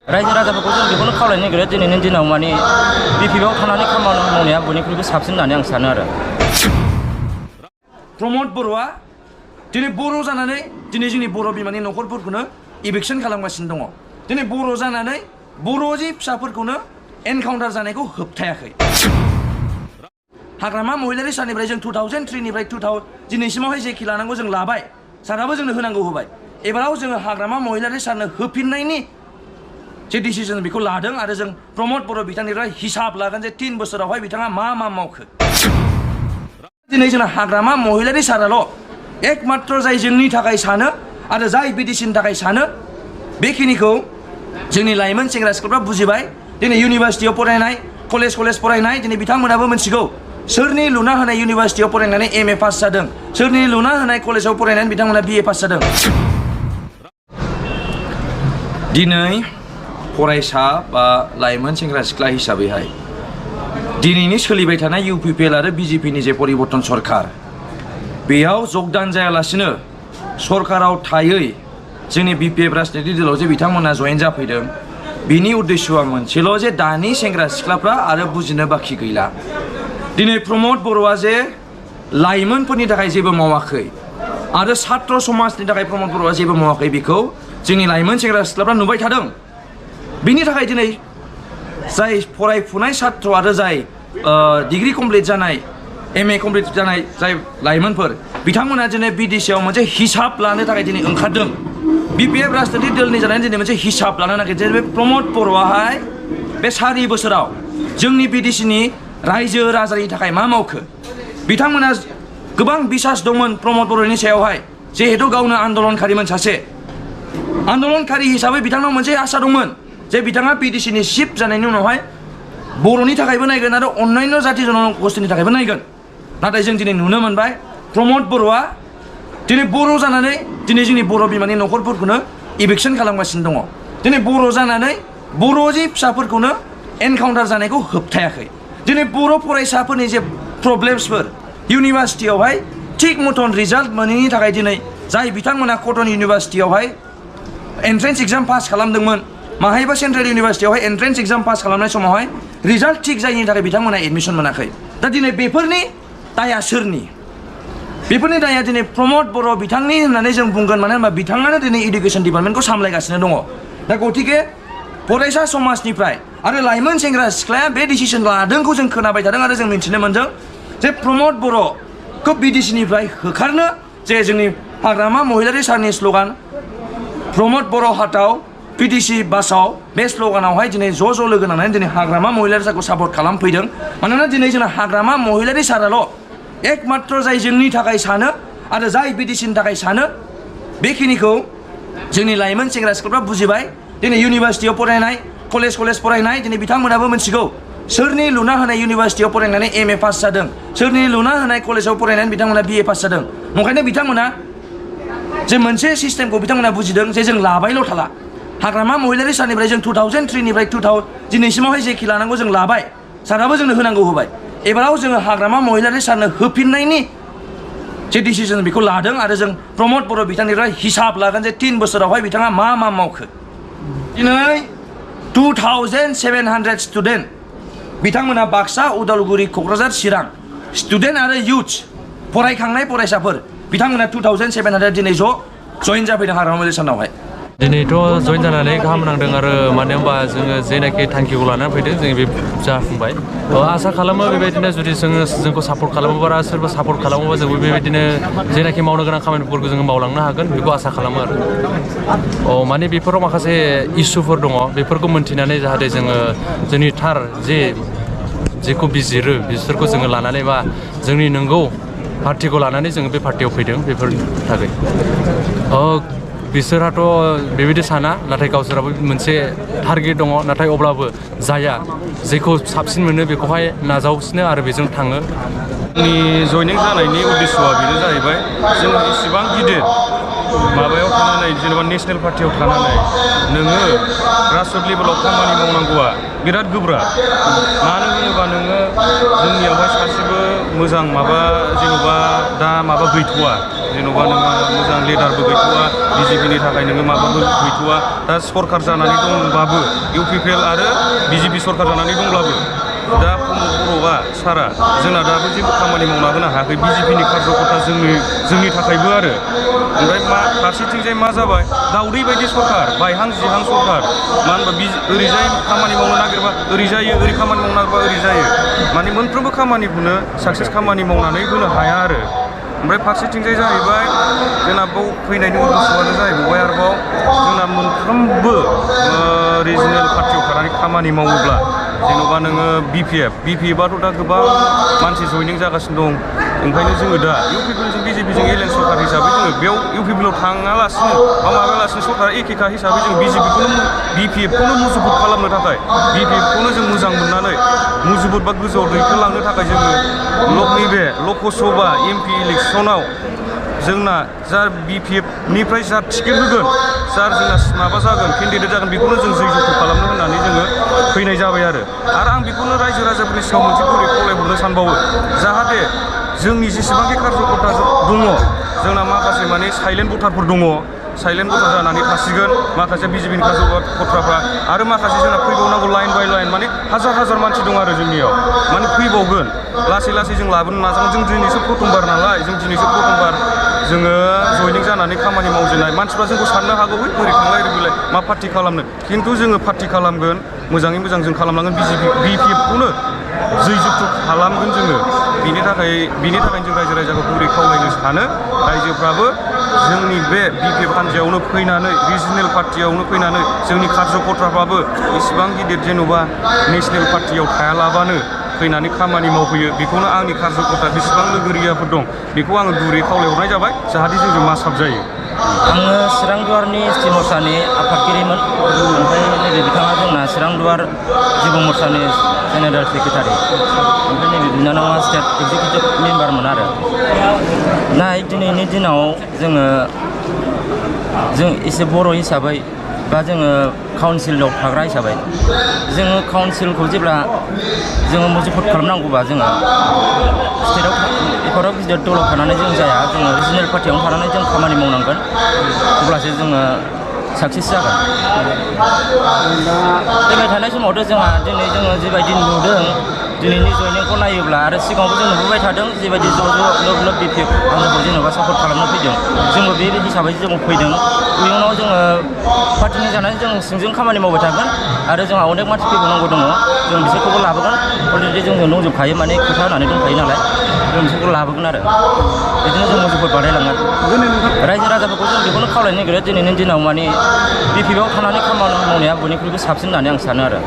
रायजो राजाफोरखौ जों बेखौनो खावलायनो नागिरो दिनैनि दिनाव माने बिपिएफआव थानानै खामानि मावनाया बयनिख्रुइबो साबसिन होननानै आं सानो आरो। प्रमद बर'आ दिनै बर' जानानै दिनै जोंनि बर' बिमानि न'खरफोरखौनो इभिक्सन खालामगासिनो दङ। दिनै बर' जानानै बर' जि फिसाफोरखौनो एनकाउन्टार जानायखौ होबथायाखै। हाग्रामा महिलारि साननिफ्राय जों 2003निफ्राय दिनैसिमावहाय जेखि लानांगौ जों लाबाय, साराबो जोंनो होनांगौ होबाय। एबाराव जोङो हाग्रामा महिलारि साननो होफिननायनि जे डिसिजन बेखौ लादों आरो जों प्रमद बर' बिथांनिफ्राय हिसाब लागोन जे 3 बोसोरावहाय बिथाङा मा मावखो। दिनै जोंना हाग्रामा महिलारि सानाल' एकमात्र जाय जोंनि थाखाय सानो आरो जाय बिटिसिनि थाखाय सानो बेखिनिखौ जोंनि लाइमोन सेंग्रा सिख्लाफ्रा बुजिबाय। दिनै इउनिभार्सिटियाव फरायनाय, कलेज फरायनाय दिनै बिथांमोनाबो मिथिगौ सोरनि लुना होनाय इउनिभार्सिटियाव फरायनानै MA पास जादों, सोरनि लुना होनाय कलेजाव फरायनानै बिथांमोना BA पास जादों। दिनै फरायसा बा लाइमोन सेंग्रा सिख्ला हिसाबैहाय दिनैनि सोलिबाय थानाय UPPL आरो BJPनि जे परिबर्तन सरकार, बेयाव जगदान जायालासिनो सरकाराव थायै जोंनि BPF राजनितिक दलाव जे बिथांमोना जयेन जाफैदों, बिनि उद्देश्यआ मोनसेल' जे दानि सेंग्रा सिख्लाफ्रा आरो बुजिनो बाखि गैला। दिनै प्रमद बर'आ जे लाइमोनफोरनि थाखाय जेबो मावाखै आरो छात्र समाजनि थाखाय प्रमद बर'आ जेबो मावाखै, बेखौ जोंनि लाइमोन सेंग्रा सिख्लाफ्रा नुबाय थादों। बिनि थाखाय दिनै जाय फरायफुनाय छात्र आरो जाय डिग्री कमप्लिट जानाय, MA कमप्लिट जानाय जाय लाइमोनफोर, बिथांमोना दिनै BDCआव मोनसे हिसाब लानो थाखाय दिनै ओंखारदों। BPF राजनितिक दलनि जानानै दिनै मोनसे हिसाब लानो नागिरदों जे बे प्रमद बर'आहाय बे 4 बोसोराव जोंनि BDCनि रायजो राजानि थाखाय मा मावखो। बिथांमोना गोबां बिसास दंमोन प्रमद बर'नि सायावहाय, जिहेतु गावनो आन्दलनकारिमोन सासे। आन्दलनकारि हिसाबै बिथांनाव मोनसे आसा दंमोन जे बिथाङा BDCनि चिफ जानायनि उनावहाय बर'नि थाखायबो नायगोन आरो अन्यान्य जाति जनगोष्ठीनि थाखायबो नायगोन। नाथाय जों दिनै नुनो मोनबाय प्रमद बर'आ दिनै बर' जानानै दिनै जोंनि बर' बिमानि न'खरफोरखौनो इभिक्सन खालामगासिनो दङ। दिनै बर' जानानै बर' जि फिसाफोरखौनो एनकाउन्टार जानायखौ होबथायाखै। दिनै बर' फरायसाफोरनि जे प्रब्लेम्सफोर, इउनिभार्सिटियावहाय थिग मथन रिजाल्ट मोनैनि थाखाय दिनै जाय बिथांमोना कटन इउनिभार्सिटियावहाय एन्ट्रेन्स एग्जाम पास खालामदोंमोन, माहायबा सेन्ट्रेल इउनिभार्सिटियावहाय एन्ट्रेन्स एग्जाम पास खालामनाय समावहाय रिजाल्ट थिग जायैनि थाखाय बिथांमोना एडमिसन मोनाखै। दा दिनै बेफोरनि दाया सोरनि? बेफोरनि दाया दिनै प्रमद बर' बिथांनि होननानै जों बुंगोन, मानो होनबा बिथाङानो दिनै इडुकेसन डिपार्टमेन्टखौ सामलायगासिनो दङ। दा गतिके फरायसा समाजनिफ्राय आरो लाइमोन सेंग्रा सिख्लाया बे डिसिसन लादोंखौ जों खोनाबाय थादों आरो जों मिन्थिनो मोनदों जे प्रमद बर'खौ BDCनिफ्राय होखारनो जे जोंनि हाग्रामा महिलारि साननि स्ल'गान प्रमद बर' हाटाव BDC बासाव, बे स्ल'गानावहाय दिनै ज' लोगो नांनानै दिनै हाग्रामा महिलारि सानखौ सापर्ट खालामफैदों। मानोना दिनै जोंना हाग्रामा महिलारि सानाल' एकमात्र जाय जोंनि थाखाय सानो आरो जाय BDCनि थाखाय सानो बेखिनिखौ जोंनि लाइमोन सेंग्रा सिख्लाफ्रा बुजिबाय। दिनै इउनिभार्सिटियाव फरायनाय, कलेज फरायनाय दिनै बिथांमोनाबो मिथिगौ सोरनि लुना होनाय इउनिभार्सिटियाव फरायनानै MA पास जादों, सोरनि लुना होनाय कलेजाव फरायनानै बिथांमोना BA पास जादों। ओंखायनो बिथांमोना जे मोनसे सिस्टेमखौ बिथांमोना बुजिदों जे जों लाबायल' थाला। हाग्रामा महिलारि साननिफ्राय जों 2003निफ्राय दिनैसिमावहाय जेखि लानांगौ जों लाबाय, साराबो जोंनो होनांगौ होबाय। एबाराव जोङो हाग्रामा महिलारि साननो होफिननायनि जे डिसिजन बेखौ लादों आरो जों प्रमद बर' बिथांनिफ्राय हिसाब लागोन जे 3 बोसोरावहाय बिथाङा मा मावखो। दिनै 2700 स्टुडेन्ट बिथांमोना बाक्सा, उदालगुरि, क'क्राझार, चिरां स्टुडेन्ट आरो इउथ्स फरायखांनाय फरायसाफोर बिथांमोना 2700 दिनै जयेन जाफैदों हाग्रामा महिलारि सानावहाय। दिनैथ' जयेन जानानै गाहाम नांदों आरो मानो होनबा जोङो जेनाखि थांखिखौ लानानै फैदों जों बे जाफुंबाय। आसा खालामो बेबायदिनो जुदि जोंखौ सापर्ट खालामोबा, सोरबा सापर्ट खालामोबा जोंबो बेबायदिनो जेनाखि मावनो गोनां खामानिफोरखौ जोङो मावलांनो हागोन, बेखौ आसा खालामो आरो। माने बेफोराव माखासे इसुफोर दङ, बेफोरखौ मोन्थिनानै जाहाथे जोङो जोंनि थार जेखौ बिजिरो बिसोरखौ जोङो लानानै बा जोंनि नंगौ पार्टिखौ लानानै जोङो बे पार्टियाव फैदों। बेफोरनि थाखाय बिसोरहाथ' बेबायदि साना, नाथाय गावसोराबो मोनसे टारगेट दङ, नाथाय अब्लाबो जाया जेखौ साबसिन मोनो बेखौहाय नाजावसिनो आरो बेजों थाङो। आंनि जयनिं जानायनि उद्देश्यआ बेनो जाहैबाय जोङो इसिबां गिदिर माबायाव थानानै जेनेबा नेसनेल पार्टियाव थानानै नोङो ग्रासरुट लेभेलाव खामानि मावनांगौआ बिराद गोब्राब मानो होनोबा नोङो जोंनियावहाय सासेबो मोजां माबा जेन'बा दा माबा गैथ'वा जेन'बा नोङो मोजां लिडारबो गैथ'वा बिजेपिनि थाखाय नोङो माबाबो गैथ'वा दा सरखार जानानै दंबाबो इउपिपिएल आरो बिजेपि सरखार जानानै दंब्लाबो दा बर'आ सारा जोंना दाबो जेबो खामानि मावना होनो हायाखै बिजेपिनि कार्यकर्ता जोंनि थाखायबो आरो ओमफ्राय फारसेथिंजाय मा जाबाय दाउदै बायदि सरखार बायहां जिहां सरखार मानो होनबा ओरैजाय खामानि मावनो नागिरबा ओरै जायो ओरै खामानि मावनो नागिरबा ओरै जायो माने मोनफ्रोमबो खामानिखौनो साक्सेस खामानि मावनानै होनो हाया आरो ओमफ्राय फारसेथिंजाय जाहैबाय जोंना बाव फैनायनि उद्देश्यआनो जाहैबाय आरोबाव जोंना मोनफ्रोमबो रिजनेल पार्टियाव थानानै खामानि मावोब्ला जेन'बा नोङो बिपिएफआथ' दा गोबां मानसि जयनिं जागासिनो दं ओंखायनो जोङो दा इउपिपिएलजों बिजेपिजों एलियेन्स सरखार हिसाबै जोङो बेयाव इउपिपिएलाव थाङालासिनो बा माबालासिनो सरकारा एखेखा हिसाबै जों बिपिएफखौनो मुजुबुत खालामनो थाखाय बिपिएफखौनो जों मोजां मोननानै मुजुबुत बा गोजौआव दैखोलांनो थाखाय जोङो नैबे लकसभा एमपि इलेक्सनाव जोंना जा बिपिएफनिफ्राय जा टिकेट होगोन जाय जोंना माबा जागोन केन्डिडेट जागोन बेखौनो जों जयजगथ खालामनो होननानै जोङो फैनाय जाबाय आरो आं बेखौनो रायजो राजाफोरनि सिगाङाव मोनसे गुरै खावलायहरनो सानबावो जाहाथे जोंनि जेसेबांखि कार्यकर्ता दङ जोंना माखासे माने साइलेन्ट भटारफोर दङ साइलेन्ट भटार जानानै थासिगोन माखासे बिजेपिनि कार्यकर्ताफ्रा आरो माखासे जोंना फैबावनांगौ लाइन बाय लाइन माने हाजार मानसि दं आरो जोंनियाव माने फैबावगोन लासै जों लाबोनो नाजागोन जों दिनैसो प्रथमबार नालाय जोङो जयनिं जानानै खामानि मावजेननाय मानसिफ्रा जोंखौ साननो हागौ बोरै थांलाय ओरै फैलाय मा पार्टि खालामनो खिन्थु जोङो पार्टि खालामगोन मोजाङै मोजां जों खालामलांगोन बिपिएफखौनो जयजुक्त खालामगोन जोङो बिनि थाखायनो जों रायजो राजाखौ गुरै खावलायनो सानो रायजोफ्राबो जोंनि बे बिपिएफ हान्जायावनो फैनानै रिजनेल पार्टियावनो फैनानै जोंनि कार्यकर्ताफ्राबो इसिबां गिदिर जेन'बा नेसनेल पार्टियाव थायालाबानो फैनानै खामानि मावफैयो बेखौनो आंनि कार्यकर्ता बेसेबां लोगोरियाफोर दं बेखौ आङो गुरै खावलायहरनाय जाबाय जाहाथे जोंजों मासाब जायो आङो चिरां दुवारनि एसटि मोर्चानि आफादगिरिमोन ओमफ्राय नैबे बिथाङा जोंना चिरां दुवार जिबौ मोर्चानि जेनेरेल सेक्रेटारि ओमफ्राय नैबे बिनानावा स्टेट एक्जिकिउटिभ मेम्बारमोन आरो दिनैनि दिनाव जों एसे बर' हिसाबै बा जोङो काउन्सिलाव थाग्रा हिसाबै जोङो काउन्सिलखौ जेब्ला जोङो मुजुबुत खालामनांगौबा जोङो स्टेटआव एफोराव गिदिर दलाव थानानै जों जाया जोङो रिजनेल पार्टियावनो थानानै जों खामानि मावनांगोन अब्लासो जोङो साक्सेस जागोन फैबाय थानाय समावथ' जोंहा दिनै जोङो जिबायदि नुदों दिनैनि जयनिंखौ नायोब्ला आरो सिगाङावबो जों नुबोबाय थादों जिबायदि ज' लोब बिपिएफ आंखौ जेनेबा सापर्ट खालामनो फैदों जोंबो बे हिसाबै जों फैदों इयुनाव जोङो पार्टिनि जानानै जों सिंजों खामानि मावबाय थागोन आरो जोंहा अनेक मानसि फैबावनांगौ दङ जों बिसोरखौबो लाबोगोन अलरेडि जोंजों दंजोबखायो माने खोथा होनानै दंखायो नालाय जों बिसोरखौ लाबोगोन आरो बिदिनो जों मुजुबुत बानायलांगोन रायजो राजाफोरखौ जों बेखौनो खावलायनो नागिरो दिनैनि दिनाव माने बिपिएफआव थानानै खामानि मावनाया बयनिख्रुइबो साबसिन होननानै आं सानो आरो